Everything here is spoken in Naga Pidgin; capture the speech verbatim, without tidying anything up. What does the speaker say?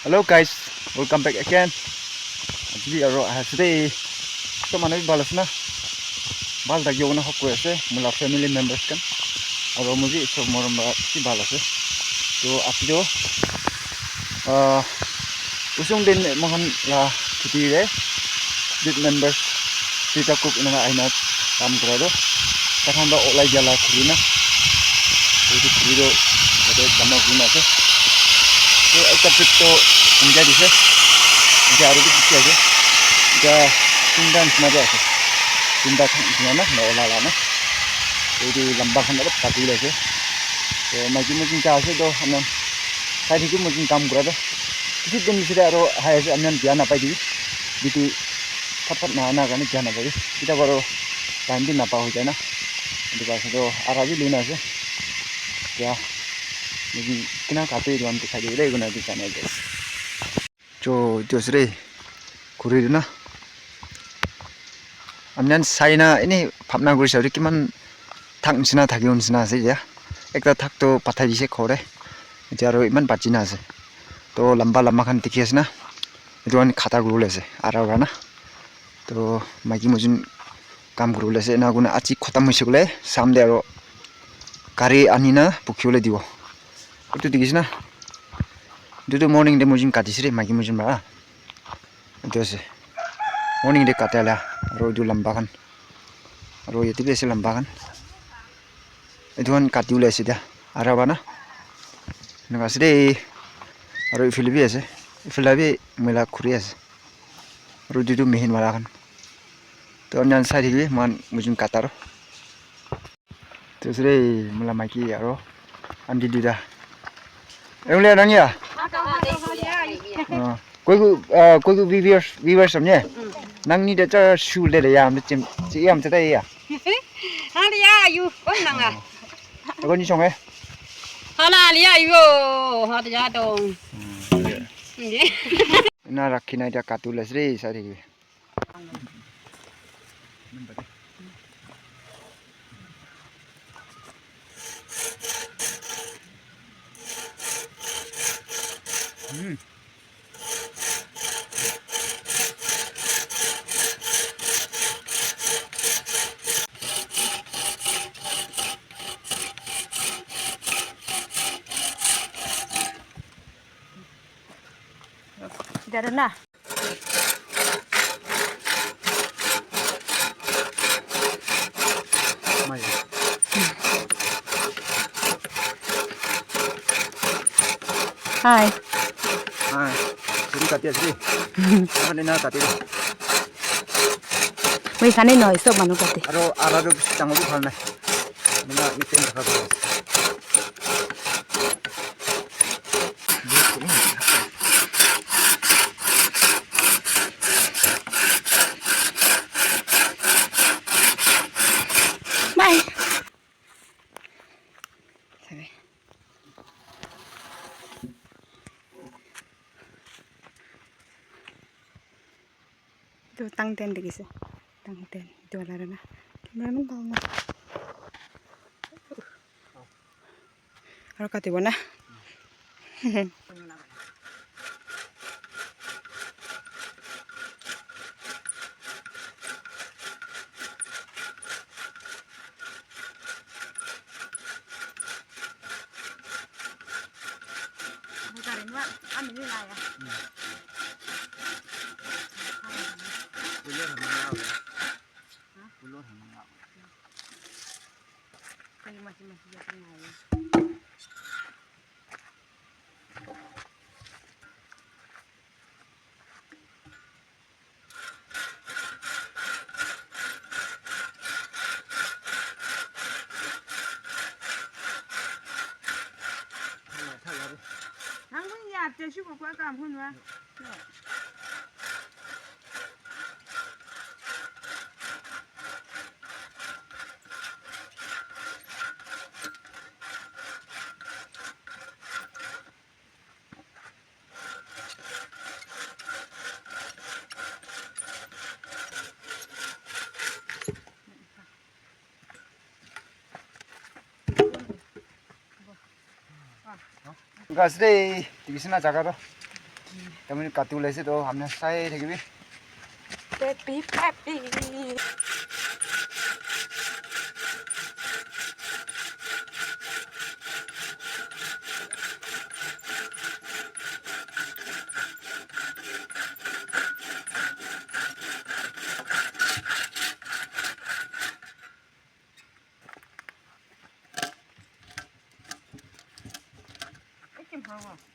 Hello guys, welcome back again. Aji aro ahise de. So manu bi bhal ase na? Bhal thaki hobo na hope kuri ase. Mula family members khan. Aro muji so morom ba ki bhal ase. To aji to, ah, usung din mohan la kheti re. Youth members duita group enaka ahina kam kura toh, taikhan toh olai dia la khuri na, etu khuri toh yate jama kurina ase. Toh ekta trip toh enjoy dise, enjoy aru bi dikhi ase. Etia tinta nishina bi ase, tinta khan nishina na, na ola la na. Etu lamba khan olop kati le ase. Toh maiki mojin ja ase toh, ami khan sai thaki mojin kam kura toh. Bishi din bishi de aro ahai ase, ami khan bia napai dibi. Etu phat phat na ana karne bia napai dibi. Kita baro time bi napa hoi jai na. Etu karne toh ara bi lui na ase. Ya. Lekin kina kate etu khan dikhai dibo de, etu khan dikhai na ase. Cho, etu ase de. Khuri etu na. Ami khan sai na, eni bhabna kuri sabi kiman thak nishina thakibo nishina ase etia. Ekta thak toh pathai dise ghor te. Etia aro eman bachi na ase. Toh lamba lamba khan dikhi ase na. Etu khan khata kuribole ase. Ara para na. Toh maiki mojin kam kuribole ase. Ena kurina aji khotom hoise koile, sham te aro gari ani na buki bole dibo. Etu dikhi ase na. Etu tu morning te mojin kati se de, maiki mojin para. Etu ase. Morning te kata la. Aro etu lamba khan. Aro yate bi ase lamba khan. Etu khan kati bole ase etia. Ara para na. Enaka ase de. Aro ephale bi ase. Ephale bi moi la khuri ase. Aro etu tu mihin wala khan. Toh ami khan sai thakibi, moi khan mojin kata aro. Toh ase de, moi la maiki aro aunty duita. Eule nang ya? Ah, koi ku, ah, koi ku viewers, viewers samne. Nang ni da cha shu le le ya, am chim, chi ya, am cha da ya. Hali ya, ayu, kon nang a. Ako ni song eh. Hala, ali ya, ayu, hali ya dong. Ena rakhi na etia kati bole ase de, sai thakibi. Dada na. Hi. Hi. Churi kati ase. Mane na kati. Moi khane noi, sob manu kate. Aro ara ro bishi dangor bi bhal nai. Mane mixing thaka bhal ase. Bye. Etu tang ten dikhi ase. Tang ten. Etu wala para na. Camera man bhal na. Aro katibo na. Gas de, dikhi ase na jaga toh. Tamil kati ulai se to, hamne sai thakibi. Pepi, pepi. Ekim hawa.